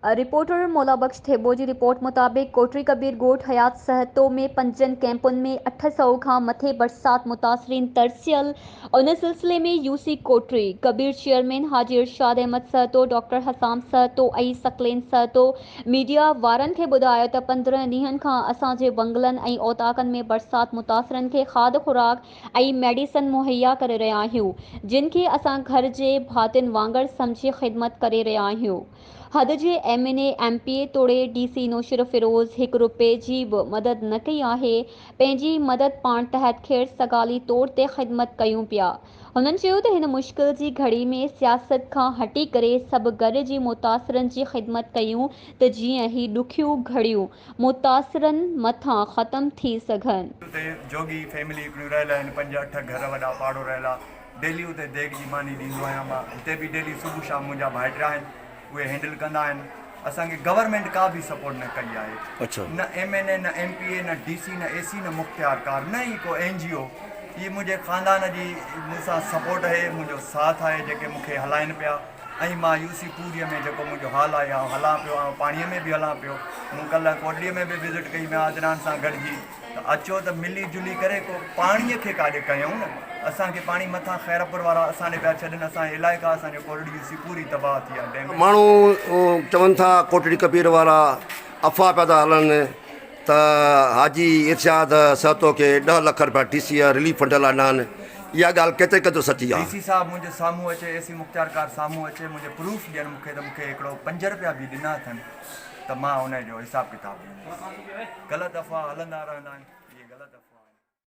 Reporter Maula Bakhsh Thebo جي report مطابق ڪوٽڙي ڪبير ڳوٺ حيات سهتو ۾ پنجن ڪئمپن ۾ 800 کان مٿي برسات متاثرين ترسيل ان سلسلي ۾ U C Kotri Kabir chairman Haji Irshad Ahmed Sahto doctor Hussam Sahto ۽ Saqlain Sahto media وارن کي ٻڌايو ته 15 ڏينهن کان اسان جي بنگلن ۽ اوطاقن ۾ برسات متاثرن کي کاڌ خوراڪ ۽ ميڊيسن مهيا ڪري رهيا آهيون جن کي اسان گهر جي ڀاتين وانگر سمجهي خدمت ڪري رهيا آهيون. حد جي M N A, M P A توڙي ڊي سي نوشهروفيروز هڪ روپئي جي به مدد نه ڪئي آهي، پنهنجي مدد پاڻ تحت خير سگالي طور تي خدمت ڪيون پيا. هنن چيو ته هن مشڪل جي گهڙي ۾ سياست کان هٽي ڪري سڀ گڏجي متاثرن جي خدمت ڪيون ته جيئن هي ڏکيون گهڙيون متاثرن مٿان ختم ٿي سگهن. اتي جوڳي فيملي هڪڙيون رهيل آهن پنج اٺ گهر وڏا پاڙو رهيل آ ڊيلي اتي ديڳ جي ماني ڏيندو آهيان مان هتي به ڊيلي صبح شام منهنجا ڀائٽيا آهن اهي هينڊل ڪندا آهن اسان کي گورنمينٽ ڪا به سپورٽ نه ڪئي آهي نه ايم اين اي نه ايم پي اي نه ڊي سي نه اي سي نه مختيار ڪار نه ئي ڪو اين جي او هي منهنجي خاندان جي مون سان سپورٽ آهي منهنجو ساٿ آهي جيڪي مون کي هلائن پيا ۽ مان يو سي پوريء ۾ جيڪو منهنجو حال آهي آئون هلان پيو آئون پاڻيء ۾ به هلان پيو مون ڪلهه ڪوٽڙيء ۾ به وزٽ ڪئي ميان عدنان سان گڏجي ته اچو ته ملي جلي ڪري ڪو پاڻيء کي ڪاڏي ڪيون نه اسان کي پاڻي مٿان خيرپور وارا اسان ڏي پيا ڇڏن اسان جا علائقا اسان جو ڪوٽڙي يو سي پوري تباهه ٿي آهي ڊيميج. ماڻهو چون ٿا ڪوٽڙي ڪبير وارا افواهه پيا ٿا هلن ته حاجي ارشاد سهتو کي ڏهه لک رپيا ڊي سي رليف فنڊ لاء ڏنا آهن اها ڳالهه ڪيتري قدر سچي ڊي آهي؟ سي صاحب منهنجي سامهون اچي اي سي مختيارڪار سامهون اچي منهنجي پروف ڏين مون کي ته مون کي هڪڙو پنج رپيا به ڏنا اٿن ته مان ان جو حساب ڪتاب ڏيندس غلط افواهه هلندا رهندا آهن.